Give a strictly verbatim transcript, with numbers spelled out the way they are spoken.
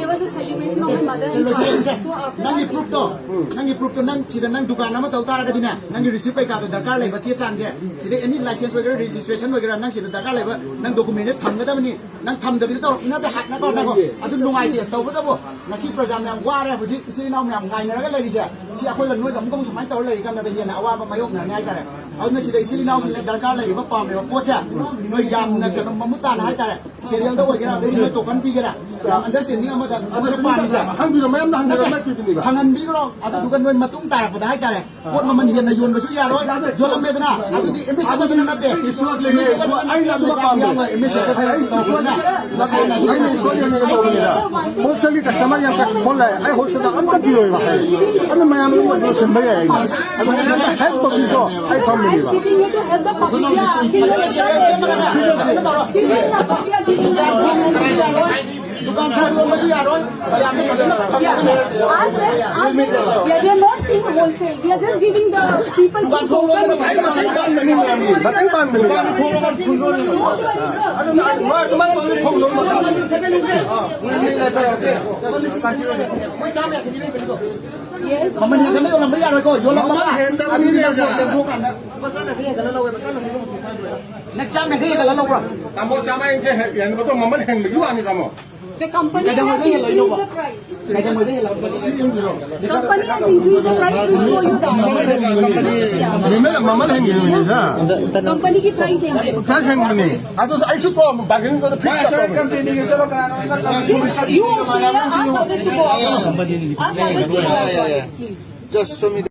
there was a celebration of my mother and father. So after ꯅꯪꯒꯤ that, ꯄ꯭ꯔꯨꯐꯇꯣ, ꯅꯪꯒꯤ ꯄ꯭ꯔꯨꯐꯇꯣ, ꯅꯪ ꯁꯤꯗ ꯅꯪ ꯗꯨꯀꯥꯟ ꯑꯃ ꯇꯧ ꯇꯥꯔꯒꯗꯤꯅꯦ, ꯅꯪꯒꯤ ꯔꯤꯁꯤꯞ ꯀꯩꯀꯥꯗꯣ ꯗꯔꯀꯥꯔ ꯂꯩꯕ ꯆꯦ ꯆꯥꯡꯁꯦ, ꯁꯤꯗ ꯑꯦꯅꯤ ꯂꯥꯏꯁꯦꯟꯁ ꯑꯣꯏꯒꯦꯔꯥ, ꯔꯦꯖꯤꯁꯇ꯭ꯔꯦꯁꯟ ꯑꯣꯏꯒꯦꯔꯥ, ꯅꯪ ꯁꯤꯗ ꯗꯔꯀꯥꯔ ꯂꯩꯕ ꯅꯪ ꯗꯣꯀꯨꯃꯦꯟꯁꯦ ꯊꯝꯒꯗꯕꯅꯤ꯫ ꯅꯪ ꯊꯝꯗꯕꯤꯗ ꯇꯧꯔꯛꯄ ꯅꯠꯇꯦ, ꯍꯥꯏ-, ꯉꯥꯏꯈꯣ, ꯉꯥꯏꯈꯣ, ꯉꯥꯏꯈꯣ꯫ ꯑꯗꯨ ꯅꯨꯡꯉꯥꯏꯇꯦ꯫ ꯇꯧꯕꯇꯕꯨ ꯉꯁꯤ ꯄ꯭ꯔꯖꯥ ꯃꯌꯥꯝ ꯋꯥꯔꯦ, ꯍꯧꯖꯤꯛ ꯏꯆꯤꯜ ꯏꯅꯥꯎ ꯃꯌꯥꯝ ꯉꯥꯏꯅꯔꯒ ꯂꯩꯔꯤꯁꯦ, ꯁꯤ ꯑꯩꯈꯣꯏꯒ ꯅꯣꯏꯒ ꯑꯃꯨꯛ ꯑꯃꯨꯛ ꯁꯨꯃꯥꯏꯅ ꯇꯧꯔ ꯂꯩꯔꯤꯀꯥꯟꯗ ꯍꯦꯟꯅ ꯑꯋꯥꯕ ꯃꯥꯌꯣꯛꯅꯔꯅꯤ ꯍꯥꯏꯇꯥꯔꯦ꯫ ꯑꯗꯨꯅ ꯁꯤꯗ ꯏꯆꯤꯜ ꯏꯅꯥꯎꯁꯤꯡꯅ ꯗꯔꯀꯥꯔ ꯂꯩꯔꯤꯕ ꯄꯥꯝꯃꯤꯕ ꯄꯣꯠꯁꯦ ꯅꯣꯏ ꯌꯥꯝꯅ ꯀꯩꯅꯣ ꯃꯃꯨꯠ ꯇꯥꯅ ꯍꯥꯏꯇꯥꯔꯦ, ꯁꯦꯔꯤꯌꯦꯜꯗ ꯑꯣꯏꯒꯦꯔꯥ, ꯑꯗꯩꯗꯤ ꯅꯣꯏ ꯇꯣꯀꯟ ꯄꯤꯒꯦꯔꯥ, ꯌꯥꯝ ꯑꯟꯗꯔꯁ꯭ꯇꯦꯟꯗꯤꯡ ꯑꯃꯗ ꯑꯩꯈꯣꯏꯅ ꯄꯥꯝꯃꯤꯁꯦ꯫ ꯍꯪꯕꯤꯔꯣ, ꯃꯌꯥꯝꯅ ꯍꯪꯕꯤꯔꯣ, ꯅꯠꯇꯦ, ꯃꯥꯏ ꯄꯤꯕꯅꯦꯕ꯫ ꯍꯪꯍꯟꯕꯤꯈ꯭ꯔꯣ, ꯑꯗꯨꯗꯨꯒ ꯅꯣꯏ ꯃꯇꯨꯡ ꯇꯥꯔꯛꯄꯗ ꯍꯥꯏꯇꯥꯔꯦ, ꯄꯣꯠ ꯃꯃꯜ ꯍꯦꯟꯅ ꯌꯣꯟꯕꯁꯨ ꯌꯥꯔꯣꯏ, ꯌꯣꯜꯂꯝꯃꯦꯗꯅ, ꯑꯗꯨꯗꯤ ꯑꯦꯝ ꯑꯦꯁ ꯑꯦꯐ ꯑꯗꯨꯅ ꯅꯠꯇꯦ꯫ ꯏꯁꯨ ꯂꯩꯌꯦ, ꯑꯦꯝ ꯑꯦꯁ ꯑꯦꯐ ꯑꯗꯨꯅ ꯏꯁꯨ ꯑꯩ ꯅꯠꯇꯦ, ꯑꯗꯨ ꯄꯥꯝꯗꯦ꯫ ꯂꯩꯕꯥꯛ ꯃꯤꯌꯥꯝꯅ ꯑꯦꯝ ꯑꯦꯁ ꯑꯦꯐ ꯑꯩ ꯇꯧꯕꯅ ꯏꯁꯨ ꯃꯁꯥꯅ ꯑꯩ ꯏꯁꯨ ꯑꯩ ꯇꯧꯕꯅ꯫ ꯍꯣꯜꯁꯦꯜꯒꯤ ꯀꯁꯇꯃꯔ ꯌꯥꯝ ꯀꯟꯅ ꯐꯣꯟ ꯂꯥꯛꯑꯦ, ꯑꯩ ꯍꯣꯜꯁꯦꯜꯗ ꯑꯝꯇ ꯄꯤꯔꯣꯏꯕ ꯍꯥꯏ꯫ ꯑꯗꯨ ꯃꯌꯥꯝ ꯑꯗꯨꯝ ꯂꯣꯏꯁꯤꯟꯕ ꯌꯥꯏ ꯑꯩꯅ꯫ ꯑꯗꯨ ꯃꯌꯥꯝꯗ ꯍꯦꯜꯞ ꯇꯧꯕꯤꯗꯣ ꯑꯩ ꯐꯝꯕꯅꯦꯕ꯫ Sitting here to help the public. Yeah, sitting here to help the public. ꯗꯨꯀꯥꯟ ꯊꯣꯡ ꯂꯣꯟꯕꯁꯨ ꯌꯥꯔꯣꯏ꯫ ꯌꯥꯝꯅ ꯐꯖꯅ ꯐꯪꯕꯁꯨ ꯌꯥꯔꯣꯏ꯫ Ask them, ask them. Yeah, we are not paying wholesale. We are just giving the people ꯗꯨꯀꯥꯟ ꯊꯣꯡ ꯂꯣꯟꯕꯅ ꯐꯩ꯫ ꯃꯇꯦꯡ ꯄꯥꯡꯕꯅꯤ ꯃꯌꯥꯝꯒꯤ, ꯃꯇꯦꯡ ꯄꯥꯡꯕꯅꯤ꯫ ꯗꯨꯀꯥꯟ ꯊꯣꯡ ꯂꯣꯟ-, ꯊꯣꯡ ꯂꯣꯟ-, No worries, sir. ꯑꯗꯨꯅ ꯃꯥ ꯑꯗꯨꯃꯥꯏꯅ ꯇꯧꯔꯗꯤ ꯊꯣꯡ ꯂꯣꯟꯕ ꯃꯣꯏ ꯆꯥꯝꯃ ꯌꯥꯡꯈꯩꯗꯤ ꯂꯩꯕꯅꯤꯀꯣ꯫ Yes. ꯃꯃꯜ ꯍꯦꯟꯒꯠꯅ ꯌꯣꯜꯂꯝꯕ ꯌꯥꯔꯣꯏꯀꯣ, ꯌꯣꯜꯂꯝꯕ ꯃꯃꯜ ꯍꯦꯟꯗꯕꯅꯤ ꯂꯩꯖꯥ꯫ ꯌꯣꯟꯊꯣꯛꯑꯀꯥꯟꯗ꯫ ꯅꯪ ꯆꯥꯝ ꯌꯥꯡꯈꯩ ꯍꯦꯟꯒꯠꯂ ꯂꯧꯕ꯭ꯔꯥ? ꯇꯥꯃꯣ, ꯆꯥꯝꯃꯉꯥ ꯌꯥꯡꯈꯩ ꯍꯦꯟꯒꯠꯄꯗꯣ ꯃꯃꯜ ꯍꯦꯟꯕꯒꯤ ꯋꯥꯅꯤ, ꯇꯥꯃꯣ꯫ The company has increased the price. ꯀꯩꯗꯧꯉꯩꯗꯩ ꯍꯦꯜꯂꯛꯄꯅꯣ? Company has increased the price, we show you that. ꯃꯃꯜ, ꯃꯃꯜ ꯍꯦꯟꯒꯠꯂꯤꯅꯤꯅ꯫ Company ꯒꯤ price ꯍꯦꯟꯒꯠꯂꯤ꯫ Price ꯍꯦꯟꯒꯠꯂꯤꯅꯤ꯫ ꯑꯗꯨ ꯑꯩꯁꯨ ꯀꯣ, bargaining ꯇꯧꯗ fix ꯇꯧꯔꯕꯅꯤ꯫ You also, yeah, ask others to go up. Ask others to go up, please. Just show me.